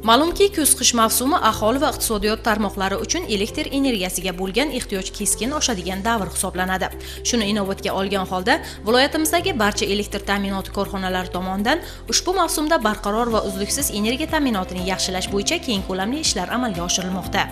Ma'lumki, kuz-qish mavsumi aholi va iqtisodiyot tarmoqlari uchun elektr energiyasiga bo'lgan ehtiyoj keskin oshadigan davr hisoblanadi. Shuni inobatga olgan holda viloyatimizdagi barcha elektr ta'minoti korxonalari tomonidan ushbu mavsumda barqaror va uzluksiz energiya ta'minotini yaxshilash bo'yicha keng ko'lamli ishlar amalga oshirilmoqda.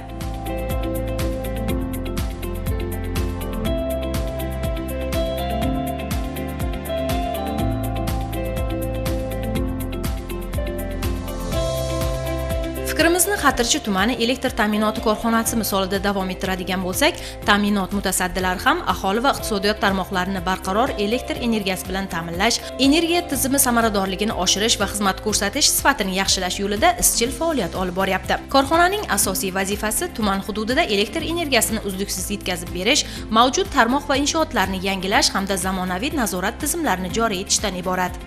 Fikrimizni Xatirchi tumani elektr ta'minoti korxonasi misolida davom ettiradigan bo'lsak, ta'minot mutasaddilari ham aholi va iqtisodiyot tarmoqlarini barqaror elektr energiyasi bilan ta'minlash, energiya tizimi samaradorligini oshirish va xizmat ko'rsatish sifatini yaxshilash yo'lida izchil faoliyat olib boryapti. Korxonaning asosiy vazifasi tuman hududida elektr energiyasini uzluksiz yetkazib berish, mavjud tarmoq va inshootlarni yangilash hamda zamonaviy nazorat tizimlarini joriy etishdan iborat.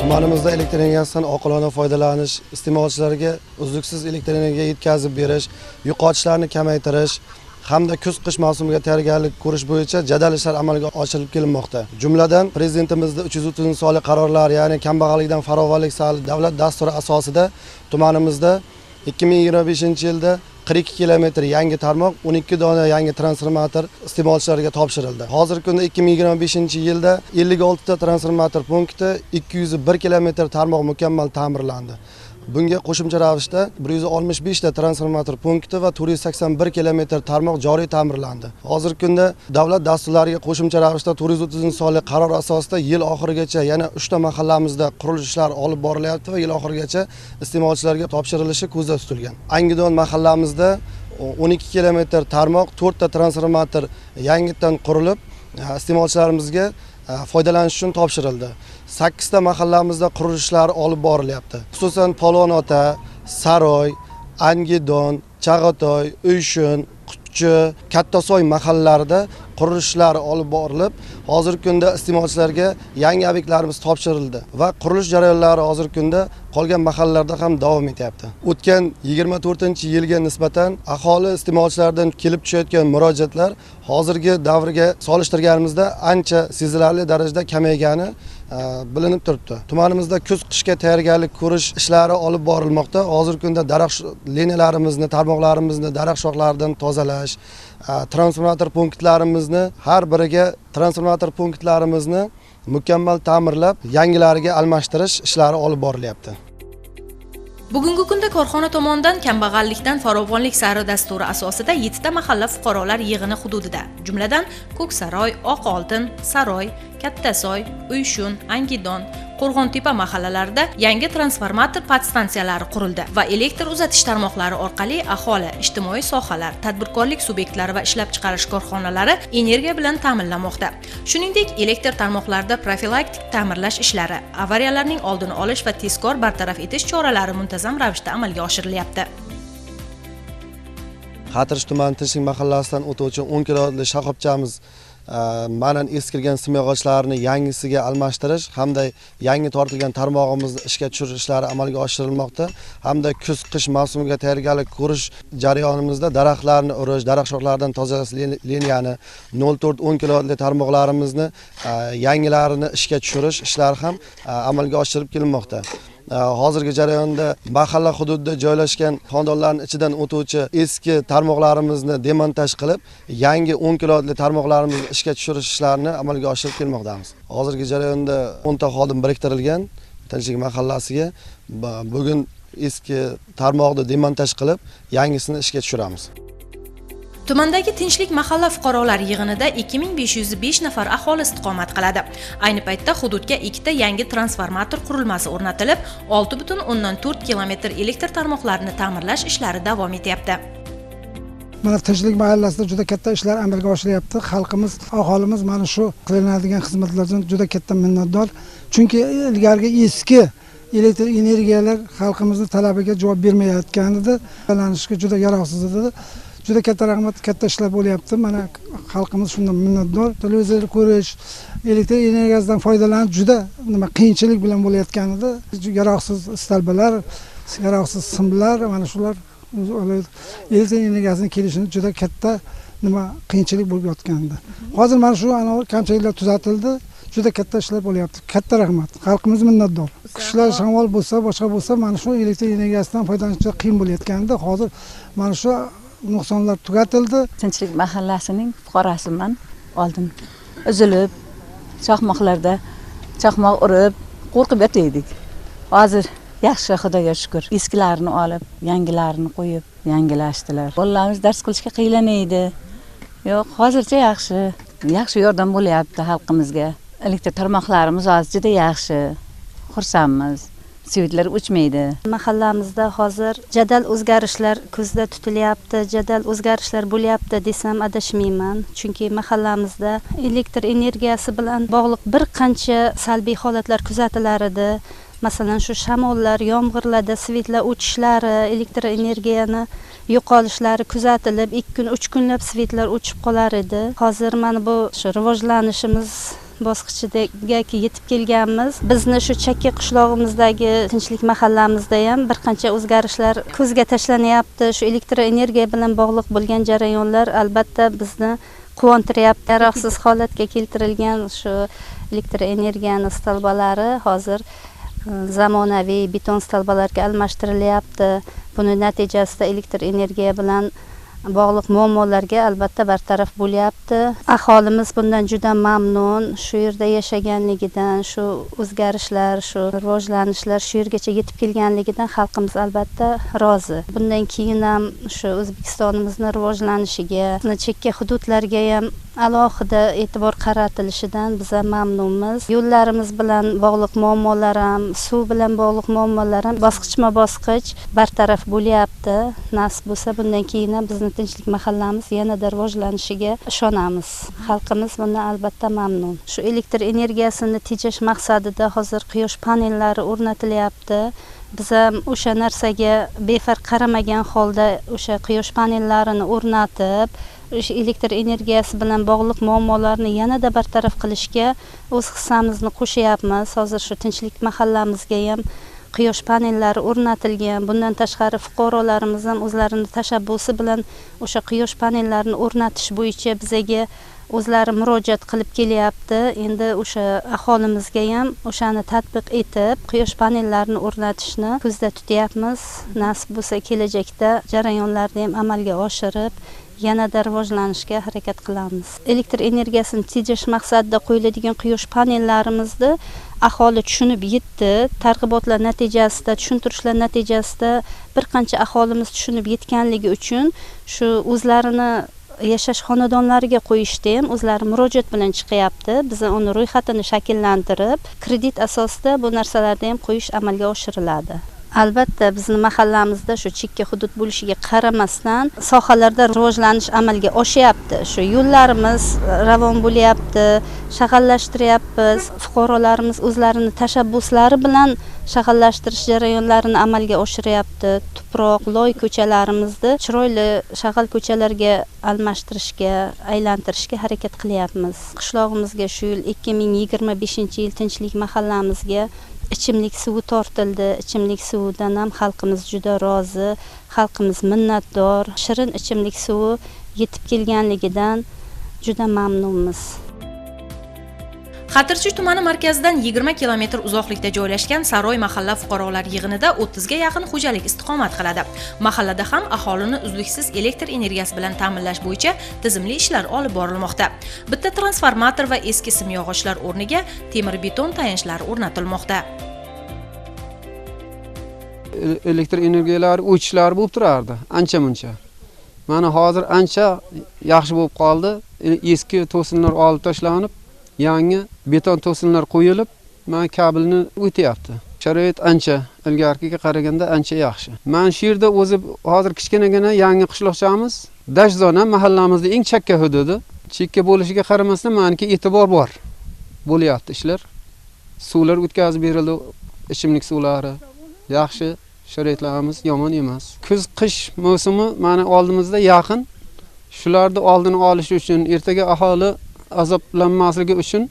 Tumanimizda elektr energiyasidan oqilona foydalanish, iste'molchilarga uzluksiz elektr energiya yetkazib berish, yo'qotishlarni kamaytirish hamda kuz-qish mavsumiga tayyorgarlik ko'rish bo'yicha jadal ishlar amalga oshirilib kelinmoqda. Jumladan, Prezidentimizning 330-sonli qarorlari, ya'ni kambag'allikdan farovonlik sari davlat dasturi asosida tumanimizda 2025-yilda 42 kilometr yangi tarmoq, 12 dona yangi transformator iste'molchilarga topshirildi. Hozirgi kunda 2025-yilda 56 ta transformator punkti, 201 kilometr tarmoq mukammal ta'mirlandi. Bunga qo'shimcha ravishda 165 ta transformator punkti va 481 kilometr tarmoq joriy ta'mirlandi. Hozirgi kunda davlat dasturlariga qo'shimcha ravishda 430-sonli qaror asosida yil oxirigacha yana 3 ta mahallamizda qurilish ishlari olib borilyapti va yil oxirigacha iste'molchilarga topshirilishi ko'zda tutilgan. Angidon mahallamizda 12 kilometr tarmoq, 4 ta transformator yangidan qurilib, iste'molchilarimizga foydalanish uchun topshirildi. 8 ta mahallamizda qurilish ishlari olib borilyapti. Xususan, Polvonota, Saroy, Angidon, Chag'atoy, Uyshun, Qutchi, Kattasoy mahallalarida qurilish ishlari olib borilib, hozirgi kunda iste'molchilarga yangi obyektlarimiz topshirildi va qurilish jarayonlari hozirgi kunda qolgan mahallalarda ham davom etyapti. O'tgan 24-yilga nisbatan aholi iste'molchilardan kelib tushayotgan murojaatlar hozirgi davrga solishtirganimizda ancha sezilarli darajada kamaygani bilinib turibdi. Tumanimizda kuz-qishga tayyorgarlik ko'rish ishlari olib borilmoqda. Hozirgi kunda daraxt liniyalarimizni, tarmoqlarimizni daraxt shoxlaridan tozalash, transformator punktlarimizni har biriga transformator punktlarimizni mukammal ta'mirlab, yangilariga almashtirish ishlari olib borilyapti. Bugungi kunda korxona tomonidan kambag'allikdan farovonlik sari dasturi asosida 7 ta mahalla fuqarolar yig'ini hududida, jumladan Ko'ksaroy, Oq Oltin, Saroy, Kattasoy, Uyshun, Angidon, Qo'rg'ontepa mahallalarida yangi transformator podstansiyalari qurildi va elektr uzatish tarmoqlari orqali aholi, ijtimoiy sohalar, tadbirkorlik subyektlari va ishlab chiqarish korxonalari energiya bilan ta'minlanmoqda. Shuningdek, elektr tarmoqlarida profilaktik ta'mirlash ishlari, avariyalarning oldini olish va tezkor bartaraf etish choralari muntazam ravishda amalga oshirilyapti. Xatirchi tumani Tinchlik mahallasidan o'tuvchi 10 kilometrli shoxobchamiz manan eskirgan simyog'ochlarni yangisiga almashtirish hamda yangi tortilgan tarmog'imizni ishga tushirish ishlari amalga oshirilmoqda. Hamda kuz-qish mavsumiga tayyorgarlik ko'rish jarayonimizda daraxtlarni urish, daraxt shoxlaridan tozalash liniyani 0.4-10 kilometrli tarmoqlarimizni yangilarini ishga tushirish ishlari ham amalga oshirib kelinmoqda. Hozirgi jarayonda mahalla hududida joylashgan xonadonlarning ichidan o'tuvchi eski tarmoqlarimizni demontaj qilib, yangi 10 kilometrli tarmoqlarimizni ishga tushirish ishlarini amalga oshirib kelmoqdamiz. Hozirgi jarayonda 10 ta xodim biriktirilgan Tinchlik mahallasiga. Bugun eski tarmoqni demontaj qilib, yangisini ishga tushiramiz. Tumandagi Tinchlik mahalla fuqarolar yig'inida 2505 nafar aholi istiqomat qiladi. Ayni paytda hududga 2 ta yangi transformator qurilmasi o'rnatilib, 6,4 kilometr elektr tarmoqlarini ta'mirlash ishlari davom etyapti. Mana Tinchlik mahallasida juda katta ishlar amalga oshiryapti. Xalqimiz, aholimiz mana shu qilinadigan xizmatlardan juda katta minnatdor. Chunki ilgarigi eski elektr energiyalar xalqimizni talabiga javob bermayotgan edi, foydalanishga juda yaroqsiz edi. Juda katta rahmat, katta ishlar bo'lyapti. Mana xalqimiz shundan minnatdor. Televizor ko'rish, elektr energiyasidan foydalanish juda nima qiyinchilik bilan bo'layotgan edi. Yaroqsiz stalbalar, yaroqsiz simlar, mana shular elektr energiyasining kelishini juda katta nima qiyinchilik bo'lib yotgandi. Hozir mana shu kamchiliklar tuzatildi. Juda katta ishlar bo'lyapti. Katta rahmat. Xalqimiz minnatdor. Qishlar shamol bo'lsa, boshqa bo'lsa, mana shu elektr energiyasidan foydalanish juda qiyin bo'layotgandi. Hozir mana shu nuqsonlar tugatildi. Tinchlik mahallasining fuqarosiman. Oldin uzilib, chaqmoqlarda chaqmoq urib, qo'rqib yotardik. Hozir yaxshi, Xudoga shukr. Eskilarini olib, yangilarini qo'yib, yangilashdilar. Bolalarimiz dars qilishga qiynalmaydi. Yo'q, hozircha yaxshi. Yaxshi yordam bo'lyapti xalqimizga. Elektr tarmoqlarimiz hozir juda yaxshi. Xursandmiz. Svetlar o'chmaydi. Mahallamizda hozir jadal o'zgarishlar ko'zda tutilyapti, jadal o'zgarishlar bo'lyapti desam adashmayman. Chunki mahallamizda elektr energiyasi bilan bog'liq bir qancha salbiy holatlar kuzatilar edi. Masalan, shu shamollar, yomg'irlarda svetlar o'chishlari, elektr energiyani yo'qolishlari kuzatilib, 2 kun, 3 kunlab svetlar o'chib qolar edi. Hozir mana bu shu rivojlanishimiz bosqichiga yetib kelganmiz. Bizni shu chakka qishlog'imizdagi Tinchlik mahallamizda ham bir qancha o'zgarishlar ko'zga tashlanyapti. Shu elektr energiya bilan bog'liq bo'lgan jarayonlar albatta bizni quvontiryapti. Yaroqsiz holatga keltirilgan shu elektr energiyani stolbalari hozir zamonaviy beton stolbalarga almashtirilyapti. Buni natijasida elektr energiya bilan bog'liq muammolarga albatta bartaraf bo'lyapti. Aholimiz bundan juda mamnun. Shu yerda yashaganligidan, shu o'zgarishlar, shu rivojlanishlar shu yergacha yetib kelganligidan xalqimiz albatta rozi. Bundan keyin ham shu O'zbekistonimizni rivojlanishiga, chekka hududlarga ham alohida e'tibor qaratilishidan biz ham mamnunmiz. Yo'llarimiz bilan bog'liq muammolar ham, suv bilan bog'liq muammolar ham bosqichma-bosqich bartaraf bo'lyapti. Nasib bo'lsa bundan keyin ham bizni Tinchlik mahallamiz yanada rivojlanishiga ishonamiz. Xalqimiz bundan albatta mamnun. Shu elektr energiyasini tejash maqsadida hozir quyosh panellari o'rnatilyapti. Biz ham o'sha narsaga befarq qaramagan holda o'sha quyosh panellarini o'rnatib, o'sha elektr energiyasi bilan bog'liq muammolarni yanada bartaraf qilishga o'z hissamizni qo'shyapmiz. Hozir shu Tinchlik mahallamizga ham quyosh panellari o'rnatilgan. Bundan tashqari fuqarolarimiz ham o'zlarini tashabbusi bilan o'sha quyosh panellarini o'rnatish bo'yicha bizaga o'zlari murojaat qilib kelyapti. Endi o'sha aholimizga ham o'shani tatbiq etib, quyosh panellarini o'rnatishni ko'zda tutyapmiz. Nasib bo'lsa kelajakda jarayonlarni ham amalga oshirib, yanada rivojlanishga harakat qilamiz. Elektr energiyasini tejash maqsadida qo'yiladigan quyosh panellarimizni aholi tushunib yetdi. Targ'ibotlar natijasida, tushuntirishlar natijasida bir qancha aholimiz tushunib yetganligi uchun shu o'zlarini yashash xonadonlariga qo'yishda ham o'zlari murojaat bilan chiqyapti. Biz uni ro'yxatini shakllantirib, kredit asosida bu narsalarni ham qo'yish amalga oshiriladi. Albatta bizni mahallamizda shu chekka hudud bo'lishiga qaramasdan sohalarda rivojlanish amalga oshyapti. Shu yo'llarimiz ravon bo'lyapti, shag'allashtiryapmiz. Fuqarolarimiz o'zlarini tashabbuslari bilan shag'allashtirish jarayonlarini amalga oshiryapti. Tuproq, loy ko'chalarimizni chiroyli shag'al ko'chalarga almashtirishga, aylantirishga harakat qilyapmiz. Qishlog'imizga shu yil 2025-yil Tinchlik mahallamizga ichimlik suvi tortildi. Ichimlik suvidan ham xalqimiz juda rozi, xalqimiz minnatdor. Shirin ichimlik suvi yetib kelganligidan juda mamnunmiz. Xatirchi tumani markazidan 20 kilometr uzoqlikda joylashgan Saroy mahalla fuqarolar yig'inida 30 ga yaqin xo'jalik istiqomat qiladi. Mahallada ham aholini uzluksiz elektr energiyasi bilan ta'minlash bo'yicha tizimli ishlar olib borilmoqda. Bitta transformator va eski simyog'ochlar o'rniga temir beton tayanchlari o'rnatilmoqda. Elektr energiyalari o'chishlari bo'lib turardi ancha-muncha. Mana hozir ancha yaxshi bo'lib qoldi. Eski to'sinlar olib tashlanib, yangi beton to'sinlar qo'yilib, mana kabelni o'tyapti. Sharoit ancha ilgarigiga qaraganda ancha yaxshi. Mana shu yerda o'zi hozir kichkinagina yangi qishloqchamiz, Dashzona mahallamizning eng chekka hududi. Chekka bo'lishiga qaramasdan maniki e'tibor bor. Bo'lyapti ishlar. Suvlar o'tkazib berildi, ichimlik suvlari. Yaxshi, sharoitlarimiz yomon emas. Kuz qish mavsumi mana oldimizda yaqin. Shularni oldini olish uchun, ertaga aholi azoblanmasligi uchun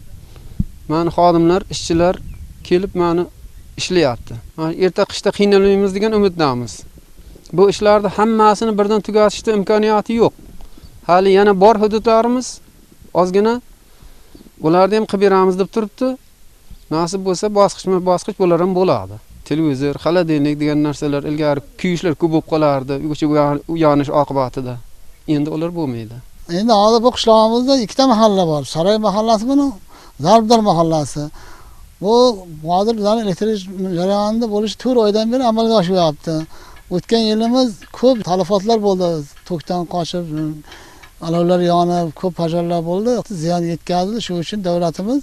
mana xodimlar, ishchilar kelib mana ishlayapti. Mana erta qishda qiynalmaymiz degan umiddamiz. Bu ishlarni hammasini birdan tugatishda imkoniyati yo'q. Hali yana bor hududlarimiz ozgina, ularni ham qilib beramiz deb turibdi. Nasib bo'lsa bosqichma-bosqich bular ham bo'ladi. Televizor, xolodilnik degan narsalar ilgari kuyishlar ko'p bo'lib qolardi, o'sha yonish oqibatida. Endi ular bo'lmaydi. Endi hozir bu qishlog'imizda ikkita mahalla bor. Saroy mahallasi bilan Zarbdor mahallasi. Bu hozir bizning elektr jarayonida bo'lishi 4 oydan beri amalga oshiryapti. O'tgan yilimiz ko'p talafotlar bo'ldi. Tokdan qochib, alovlar yonib, ko'p pajarlar bo'ldi. Ziyon yetkazdi. Shuning uchun davlatimiz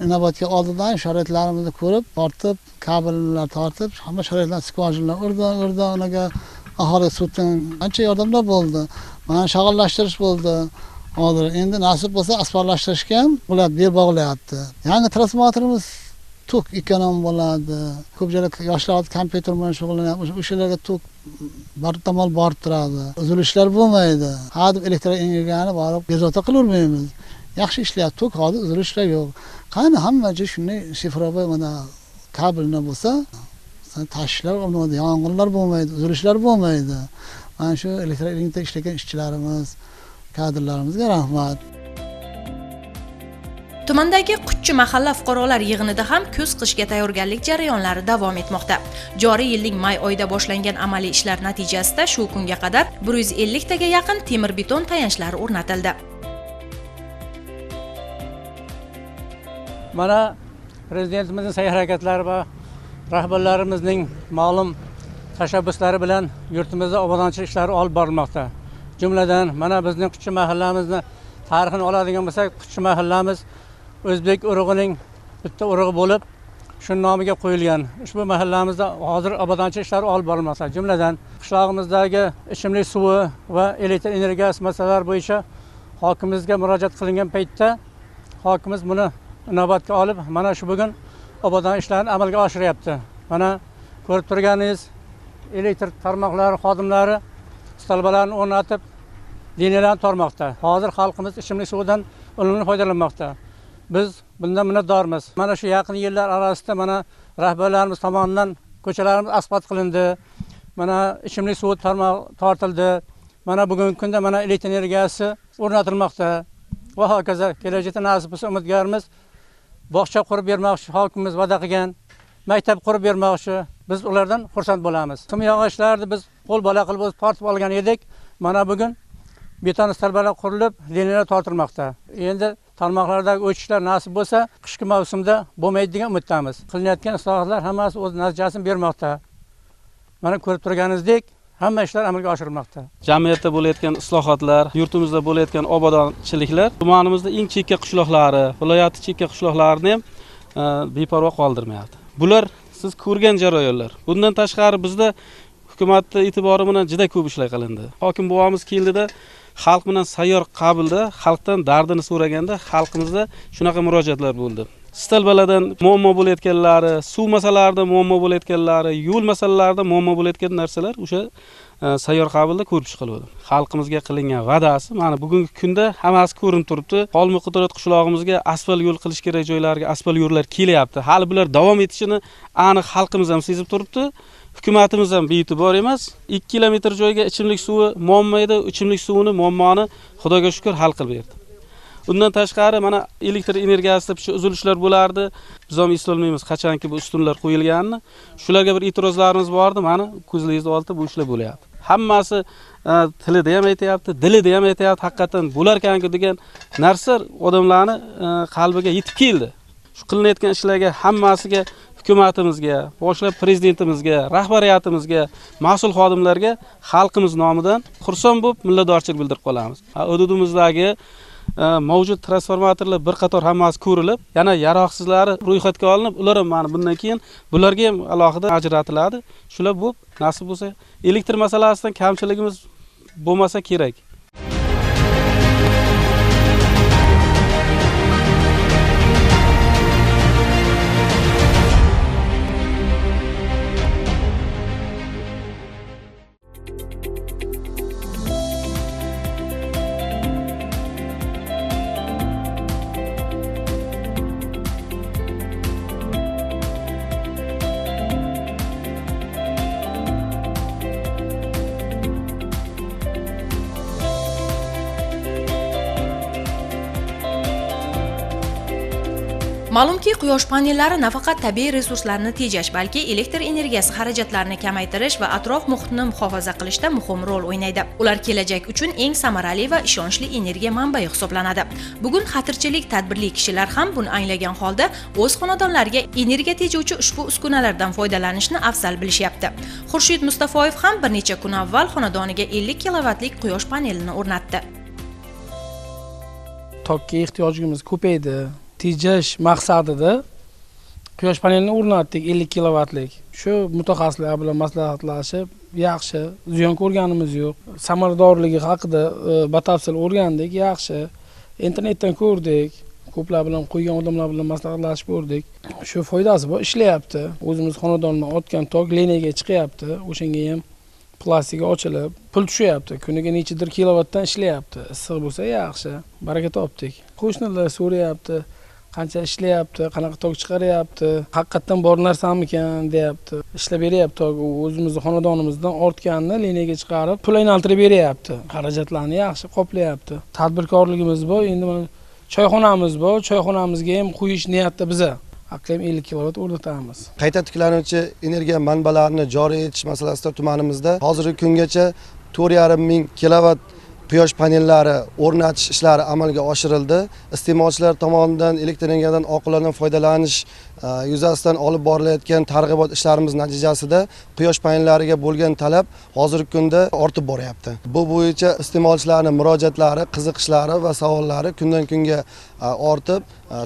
inobatga oldidan sharoitlarimizni ko'rib, tortib, kabellar tortib, hamma sharoitlar skvajinlar urdi, unaga aholi suvdan ancha yordamlar bo'ldi. Mana shag'allashtirish bo'ldi. Hozir endi nasib bo'lsa asfaltlashtirishga ham ular bel bog'layapti. Yangi transformatorimiz tok ekonom bo'ladi. Ko'p joyda yoshlar kompyuter bilan shug'ullanyapti. O'shalarga tok bartamol borib turadi. Uzilishlar bo'lmaydi. Ha deb elektr energiyani borib bezovta qilavermaymiz. Yaxshi ishlayapti. Tok hozir uzilishlar yo'q. Qani hamma joy shunday sifrovoy mana kabelni bo'lsa, tashishlar bo'lmaydi, yong'inlar bo'lmaydi, uzilishlar bo'lmaydi. Mana shu elektr energiyada ishlagan ishchilarimiz, kadrlarimizga rahmat. Tumandagi Qutchi mahalla fuqarolar yig'inida ham kuz qishga tayyorgarlik jarayonlari davom etmoqda. Joriy yilning may oyida boshlangan amaliy ishlar natijasida shu kunga qadar 150 taga yaqin temir beton tayanchlari o'rnatildi. Mana prezidentimizning sa'y harakatlari va rahbarlarimizning ma'lum tashabbuslari bilan yurtimizda obodonchilik ishlari olib borilmoqda. Jumladan mana bizning Qutchi mahallamizni tarixini oladigan bo'lsak, Qutchi mahallamiz o'zbek urug'ining bitta urug'i bo'lib, shu nomiga qo'yilgan. Ushbu mahallamizda hozir obodonchilik ishlari olib borilmoqda. Jumladan qishlog'imizdagi ichimlik suvi va elektr energiyasi masalalari bo'yicha hokimimizga murojaat qilingan paytda hokimimiz buni inobatga olib, mana shu bugun obodon ishlarini amalga oshiryapti. Mana ko'rib turganingiz elektr tarmoqlari xodimlari stolbalarni o'rnatib, liniyalarni tormoqda. Hozir xalqimiz ichimlik suvidan unumli foydalanmoqda. Biz bundan minnatdormiz. Mana shu yaqin yillar orasida mana rahbarlarimiz tomonidan ko'chalarimiz asfalt qilindi. Mana ichimlik suvi tarmog'i tortildi. Mana bugungi kunda mana elektr energiyasi o'rnatilmoqda. Va hokazo kelajakda nasib bo'lsa umidgormiz. Bog'cha qurib bermoqchi hokimimiz va'da qilgan, maktab qurib bermoqchi. Biz ulardan xursand bo'lamiz. Simyog'ochlarni biz qo'l bola qilib o'z tortib olgan edik. Mana bugun beton stolbalar qurilib, liniyalar tortilmoqda. Endi tarmoqlardagi o'chishlar nasib bo'lsa, qishki mavsumda bo'lmaydi degan umiddamiz. Qilinayotgan islohotlar hammasi o'z natijasini bermoqda. Mana ko'rib turganingizdek, hamma ishlar amalga oshirilmoqda. Jamiyatda bo'layotgan islohotlar, yurtimizda bo'layotgan obodonchiliklar tumanimizda eng chekka qishloqlari, viloyatning chekka qishloqlarini ham beparvo qoldirmayapti. Bular siz ko'rgan jarayonlar. Bundan tashqari bizda hukumatning e'tibori bilan juda ko'p ishlar qilindi. Hokim bobomiz keldida xalq bilan sayyor qabulda, xalqdan dardini so'raganda xalqimizda shunaqa murojaatlar bo'ldi. Stolbalardan muammo bo'layotganlari, suv masalalarida muammo bo'layotganlari, yo'l masalalarida muammo bo'layotgan narsalar o'sha sayyor qabulda ko'rib chiqildi. Xalqimizga qilingan va'dasi mana bugungi kunda hammasi ko'rinib turibdi. Olmi Qudrat qishlog'imizga asfalt yo'l qilish kerak joylarga asfalt yo'llar kelyapti. Hali bular davom etishini aniq xalqimiz ham sezib turibdi. Hukumatimiz ham bee'tibor emas. 2 kilometr joyga ichimlik suvi muammo edi. Ichimlik suvini muammoni Xudoga shukr hal qilib berdi. Undan tashqari mana elektr energiyasida shu uzilishlar bo'lardi. Biz ham eslolmaymiz qachonki bu ustunlar qo'yilganini. Shularga bir e'tirozlarimiz bor edi. Mana ko'zlaringiz oldida bu ishlar bo'lyapti. Hammasi tilida ham aytayapti, dilida ham aytayapti. Haqiqatan bo'larkanku degan narsa odamlarni qalbiga yetib keldi. Shu qilinayotgan ishlarga hammasiga Hukumatimizga, boshlab prezidentimizga, rahbariyatimizga, mas'ul xodimlarga xalqimiz nomidan xursand bo'lib minnatdorchilik bildirib qolamiz. Hududimizdagi mavjud transformatorlar bir qator hammasi ko'rilib, yana yaroqsizlari ro'yxatga olinib, ular ham mana bundan keyin bularga ham alohida ajratiladi. Shular bo'lib, nasib bo'lsa, elektr masalasidan kamchiligimiz bo'lmasa kerak. Ma'lumki, quyosh panellari nafaqat tabiiy resurslarni tejash, balki elektr energiyasi xarajatlarini kamaytirish va atrof muhitni muhofaza qilishda muhim rol o'ynaydi. Ular kelajak uchun eng samarali va ishonchli energiya manbai hisoblanadi. Bugun xatirchilik tadbirli kishilar ham buni anglagan holda o'z xonadonlariga energiya tejovchi ushbu uskunalardan foydalanishni afzal bilishyapti. Xurshid Mustafoyev ham bir necha kun avval xonadoniga 50 kilovatlik quyosh panelini o'rnatdi. Tokka ehtiyojimiz ko'paydi. Tejash maqsadida quyosh panelini o'rnatdik 50 kilovatlik. Shu mutaxassislar bilan maslahatlashib, yaxshi, ziyon ko'rganimiz yo'q. Samaradorligi haqida batafsil o'rgandik, yaxshi. Internetdan ko'rdik, ko'plar bilan qo'ygan odamlar bilan maslahatlashib ko'rdik. Shu foydasi bor, ishlayapti. O'zimiz xonadondan otgan tok liniyaga chiqyapti, o'shanga ham plastigi ochilib, pul tushyapti. Kuniga nechadir kilovatdan ishlayapti. Issiq bo'lsa yaxshi, baraka topdik. Qo'shnilar so'rayapti, qancha ishlayapti, qanaqa tok chiqaryapti, haqiqatdan bor narsamikan deyapti. Ishlab beryapti tok, o'zimizni xonadonimizdan ortganini liniyaga chiqarib, pul aylantirib beryapti. Xarajatlarni yaxshi qoplayapti. Tadbirkorligimiz bor, endi mana choyxonamiz bor, choyxonamizga ham qo'yish niyatda biza. Haqiqatan 50 kilovat o'rnatamiz. Qayta tiklanuvchi energiya manbalarini joriy etish masalasida tumanimizda hozirgi kungacha 4,5 ming kilovat quyosh panellari o'rnatish ishlari amalga oshirildi. Iste'molchilar tomonidan elektr energiyadan oqilona foydalanish yuzasidan olib borilayotgan targ'ibot ishlarimiz natijasida quyosh panellariga bo'lgan talab hozirgi kunda ortib boryapti. Bu bo'yicha iste'molchilarning murojaatlari, qiziqishlari va savollari kundan kunga ortib,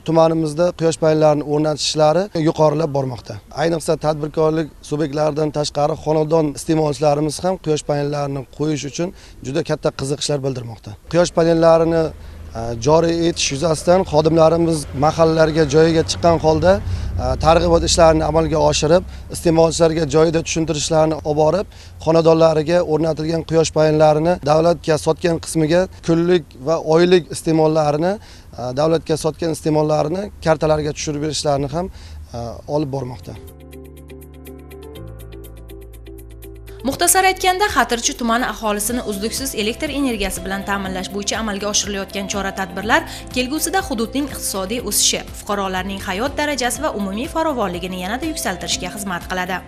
tumanimizda quyosh panellarini o'rnatish ishlari yuqorilab bormoqda. Ayniqsa tadbirkorlik subyektlaridan tashqari xonadon iste'molchilarimiz ham quyosh panellarini qo'yish uchun juda katta qiziqishlar bildirmoqda. Quyosh panellarini joriy etish yuzasidan xodimlarimiz mahallalarga joyiga chiqqan holda targ'ibot ishlarini amalga oshirib, iste'molchilarga joyida tushuntirishlarni olib borib, xonadonlariga o'rnatilgan quyosh panellarini davlatga sotgan qismiga kunlik va oylik iste'mollarini davlatga sotgan iste'mollarini kartalarga tushirib berishlarini ham olib bormoqda. Muxtasar aytganda, Xatirchi tumani aholisini uzluksiz elektr energiyasi bilan ta'minlash bo'yicha amalga oshirilayotgan chora-tadbirlar kelgusida hududning iqtisodiy o'sishi, fuqarolarning hayot darajasi va umumiy farovonligini yanada yuksaltirishga xizmat qiladi.